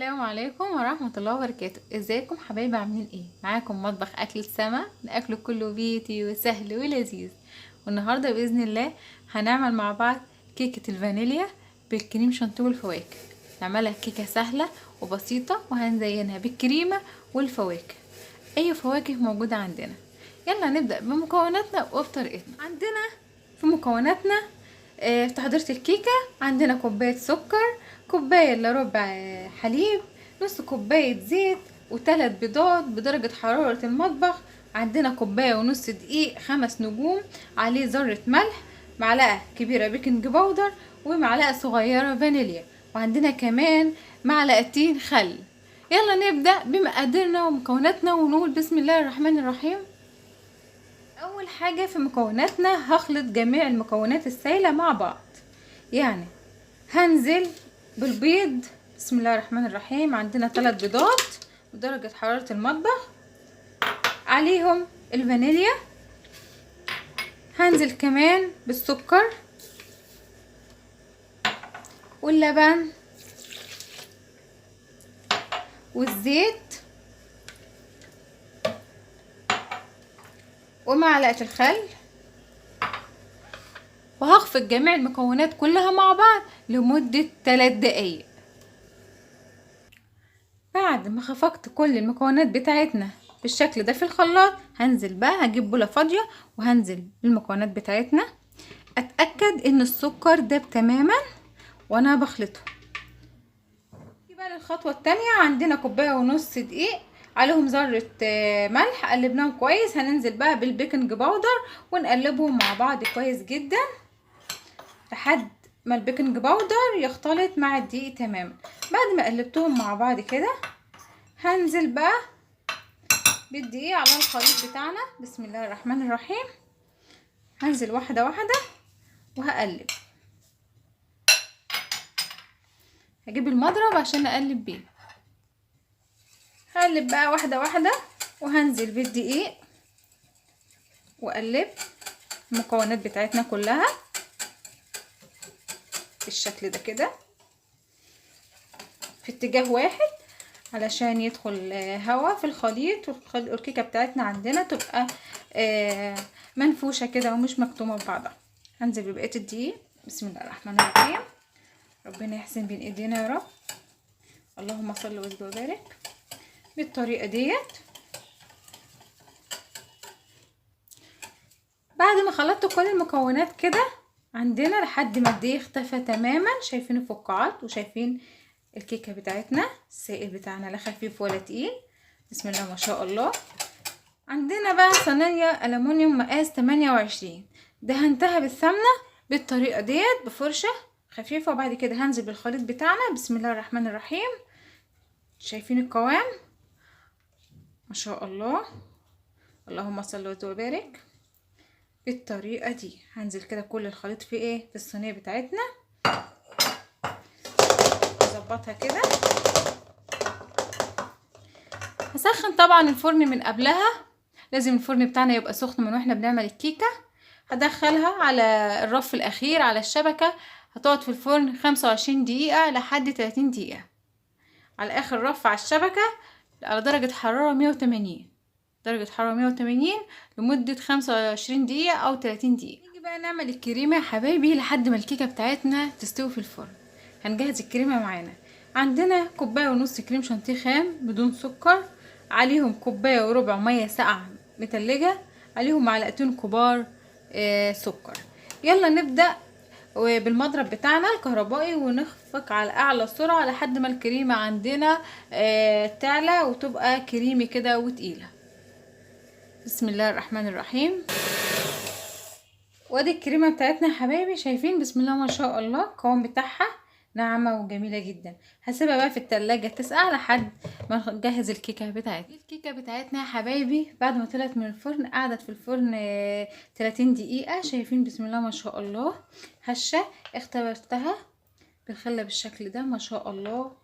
السلام عليكم ورحمة الله وبركاته. ازيكم حبايبي، عاملين ايه؟ معاكم مطبخ اكل السما، الاكل كله بيتي وسهل ولذيذ. والنهاردة بإذن الله هنعمل مع بعض كيكة الفانيليا بالكريم شانتيه والفواكه. نعملها كيكة سهلة وبسيطة وهنزينها بالكريمة والفواكه، اي فواكه موجودة عندنا. يلا نبدأ بمكوناتنا وبطريقتنا. عندنا في مكوناتنا في تحضيرة الكيكة عندنا كوباية سكر، كوباية الا ربع حليب، نص كوباية زيت، وثلاث بيضات بدرجة حرارة المطبخ. عندنا كوباية ونص دقيق 5 نجوم، عليه ذرة ملح، معلقة كبيرة baking powder، ومعلقة صغيرة فانيليا، وعندنا كمان معلقتين خل. يلا نبدأ بمقاديرنا ومكوناتنا ونقول بسم الله الرحمن الرحيم. اول حاجة في مكوناتنا هخلط جميع المكونات السائلة مع بعض، يعني هنزل بالبيض. بسم الله الرحمن الرحيم. عندنا 3 بيضات بدرجة حرارة المطبخ، عليهم الفانيليا، هنزل كمان بالسكر واللبن والزيت ومعلقة الخل، وهخفق جميع المكونات كلها مع بعض لمدة 3 دقايق. بعد ما خفقت كل المكونات بتاعتنا بالشكل ده في الخلاط، هنزل بقى هجيب بولة فاضية وهنزل بالمكونات بتاعتنا. اتأكد ان السكر داب تماما وانا بخلطه. نيجي بقى للخطوة التانية. عندنا كوباية ونص دقيق، عليهم ذرة ملح، قلبناهم كويس. هننزل بقى بال baking powder ونقلبهم مع بعض كويس جدا لحد ما ال baking powder يختلط مع الدقيق تماما. بعد ما قلبتهم مع بعض كده هنزل بقى بالدقيق على الخليط بتاعنا. بسم الله الرحمن الرحيم. هنزل واحدة واحدة وهقلب. هجيب المضرب عشان اقلب بيه. هقلب بقى واحدة واحدة وهنزل بالدقيق واقلب المكونات بتاعتنا كلها بالشكل ده كده في اتجاه واحد علشان يدخل هواء في الخليط، والكيكة بتاعتنا عندنا تبقى منفوشة كده ومش مكتومة ببعضها. هنزل ببقية الدقيق. بسم الله الرحمن الرحيم. ربنا يحسن بين ايدينا يا رب، اللهم صل وسلم وبارك. بالطريقة ديت بعد ما خلطت كل المكونات كده عندنا لحد ما الدقيق اختفى تماما، شايفين الفقاعات وشايفين الكيكة بتاعتنا، السائل بتاعنا لا خفيف ولا تقيل. بسم الله ما شاء الله. عندنا بقى صينية ألمونيوم مقاس 28، دهنتها بالسمنة بالطريقة ديت بفرشة خفيفة، وبعد كده هنزل بالخليط بتاعنا. بسم الله الرحمن الرحيم. شايفين القوام ما شاء الله، اللهم صل وبارك. بالطريقة دي هنزل كده كل الخليط في ايه، في الصينية بتاعتنا، اظبطها كده. هسخن طبعا الفرن من قبلها، لازم الفرن بتاعنا يبقى سخن من واحنا بنعمل الكيكة. هدخلها على الرف الاخير على الشبكة، هتقعد في الفرن 25 دقيقة لحد 30 دقيقة على اخر رف على الشبكة، على درجة حرارة 180، درجة حرارة 180 لمدة 25 دقيقة أو 30 دقيقة. نيجي بقى نعمل الكريمة يا حبايبي لحد ما الكيكة بتاعتنا تستوي في الفرن. هنجهز الكريمة معانا. عندنا كوباية ونص كريم شانتيه خام بدون سكر، عليهم كوباية وربع مية ساقعة متلجة، عليهم معلقتين كبار سكر. يلا نبدأ بالمضرب بتاعنا الكهربائي ونخفق على اعلى سرعة لحد ما الكريمة عندنا تعلى وتبقى كريمي كده وتقيلة. بسم الله الرحمن الرحيم. وادي الكريمة بتاعتنا يا حبايبي، شايفين بسم الله ما شاء الله القوام بتاعها ناعمة وجميلة جدا. هسيبها بقى في التلاجة تسقع لحد ما نجهز الكيكة بتاعتنا. الكيكة بتاعتنا يا حبايبي بعد ما طلعت من الفرن قعدت في الفرن 30 دقيقة. شايفين بسم الله ما شاء الله هشة، اختبرتها بالخلة بالشكل ده ما شاء الله،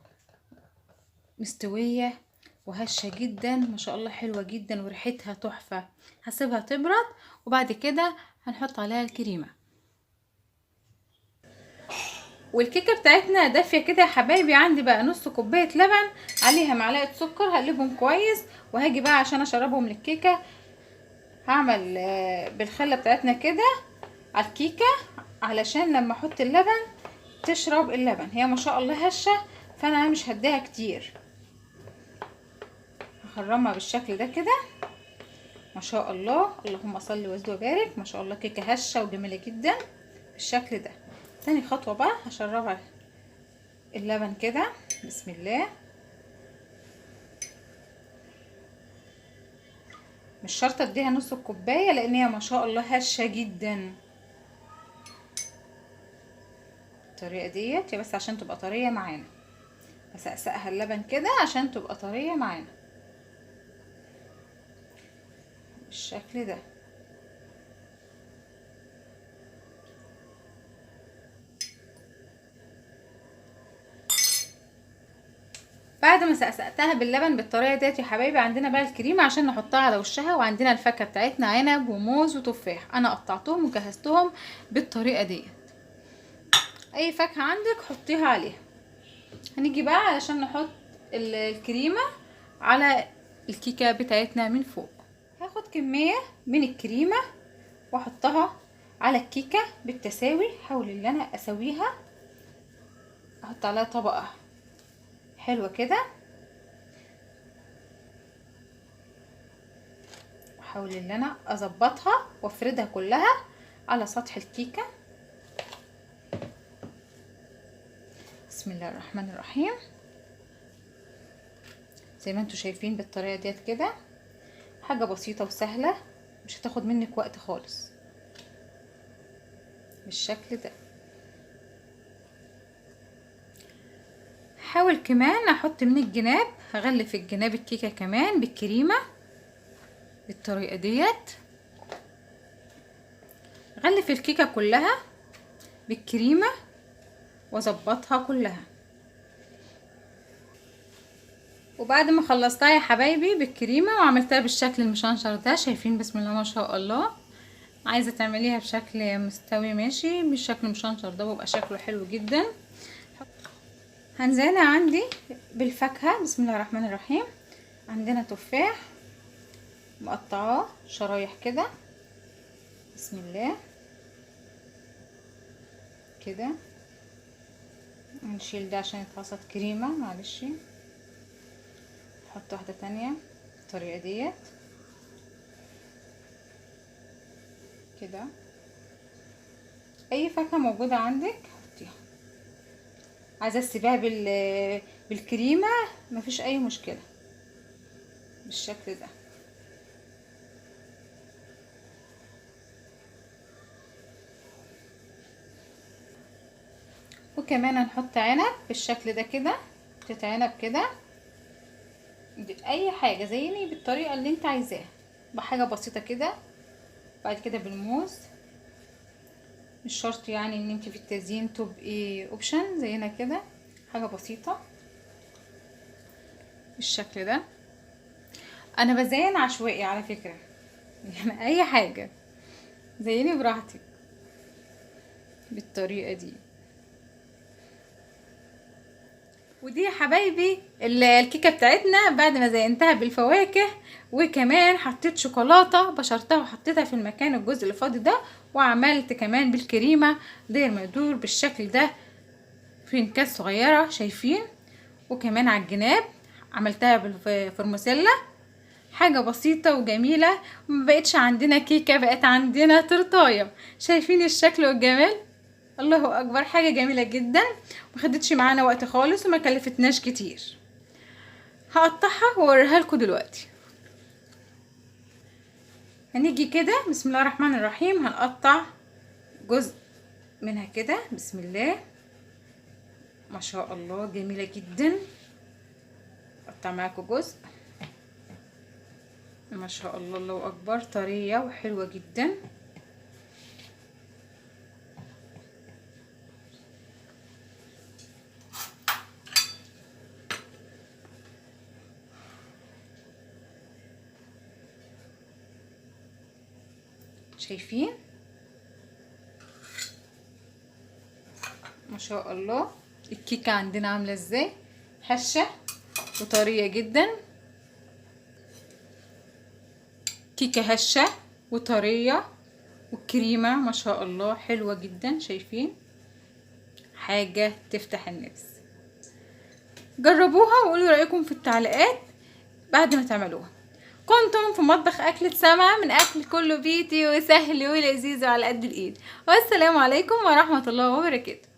مستوية وهشة جدا ما شاء الله، حلوة جدا وريحتها تحفة. هسيبها تبرد وبعد كده هنحط عليها الكريمة. والكيكه بتاعتنا دافيه كده يا حبايبي. عندي بقى نص كوباية لبن عليها معلقه سكر، هقلبهم كويس، وهاجي بقى عشان اشربهم للكيكه. هعمل بالخله بتاعتنا كده على الكيكه علشان لما احط اللبن تشرب اللبن. هي ما شاء الله هشه، فانا مش هديها كتير، هخرمها بالشكل ده كده. ما شاء الله، اللهم صل وزد وبارك، ما شاء الله كيكة هشه وجميلة جدا بالشكل ده. تاني خطوة بقى هشربها اللبن كده، بسم الله. مش شرط اديها نص الكوباية لان هي ما شاء الله هشه جدا الطريقة ديت، بس عشان تبقى طرية معانا. بسقسقها اللبن كده عشان تبقى طرية معانا بالشكل ده. بعد ما سقسقتها باللبن بالطريقة ديت يا حبايبي، عندنا بقى الكريمة عشان نحطها على وشها، وعندنا الفاكهة بتاعتنا عنب وموز وتفاح. انا قطعتهم وجهزتهم بالطريقة ديت. اي فاكهة عندك حطيها عليها. هنيجي بقى علشان نحط الكريمة على الكيكه بتاعتنا من فوق. هاخد كمية من الكريمة واحطها على الكيكه بالتساوي، حاول ان انا اسويها. احط عليها طبقه حلوة كده، احاول ان انا اظبطها وافردها كلها على سطح الكيكه. بسم الله الرحمن الرحيم. زي ما انتم شايفين بالطريقة ديت كده، حاجة بسيطة وسهلة، مش هتاخد منك وقت خالص بالشكل ده. حاول كمان احط من الجناب، هغلف الجناب الكيكه كمان بالكريمه بالطريقة ديت. غلف الكيكه كلها بالكريمه واظبطها كلها. وبعد ما خلصتها يا حبايبي بالكريمه وعملتها بالشكل المشنشر ده، شايفين بسم الله ما شاء الله. عايزه تعمليها بشكل مستوي ماشي، بالشكل المشنشر ده بيبقى شكله حلو جدا. هنزينها عندي بالفاكهه، بسم الله الرحمن الرحيم. عندنا تفاح مقطعاه شرايح كده، بسم الله كده. نشيل ده عشان يتوسط كريمة، معلش نحط واحدة تانية بالطريقة ديت كده. اي فاكهة موجودة عندك حطيها. عايزه تسيبيها بالكريمه مفيش اي مشكلة بالشكل ده. وكمان هنحط عنب بالشكل ده كده، حتة عنب كده، اي حاجة زيني بالطريقة اللي انت عايزاها، بحاجة بسيطة كده. بعد كده بالموز، مش شرط يعني ان انت في التزيين تبقي option، زينا كده حاجة بسيطة بالشكل ده. انا بزين عشوائي على فكرة، يعني اي حاجة زيني براحتك بالطريقة دي. ودي يا حبايبي الكيكه بتاعتنا بعد ما زينتها بالفواكه، وكمان حطيت شوكولاتة بشرتها وحطيتها في المكان الجزء اللي فاضي ده، وعملت كمان بالكريمه داير ما يدور بالشكل ده في انكاس صغيرة شايفين. وكمان على الجناب عملتها بالفرموسيلا. حاجة بسيطة وجميلة، ما بقتش عندنا كيكة، بقت عندنا تورتايه. شايفين الشكل والجمال؟ الله اكبر، حاجة جميلة جدا، ما خدتش معانا وقت خالص وما كلفتناش كتير. هقطعها واوريها لكم دلوقتي. هنيجي كده بسم الله الرحمن الرحيم، هنقطع جزء منها كده بسم الله ما شاء الله، جميلة جدا. اقطع معاكم جزء، ما شاء الله الله اكبر، طرية وحلوه جدا. شايفين ما شاء الله الكيكة عندنا عاملة ازاي، هشة وطرية جدا. كيكة هشة وطرية، والكريمة ما شاء الله حلوة جدا. شايفين؟ حاجة تفتح النفس. جربوها وقولوا رأيكم في التعليقات بعد ما تعملوها. كنتم في مطبخ أكلة سما، من أكل كله بيتي وسهل ولذيذ وعلى قد الإيد. والسلام عليكم ورحمة الله وبركاته.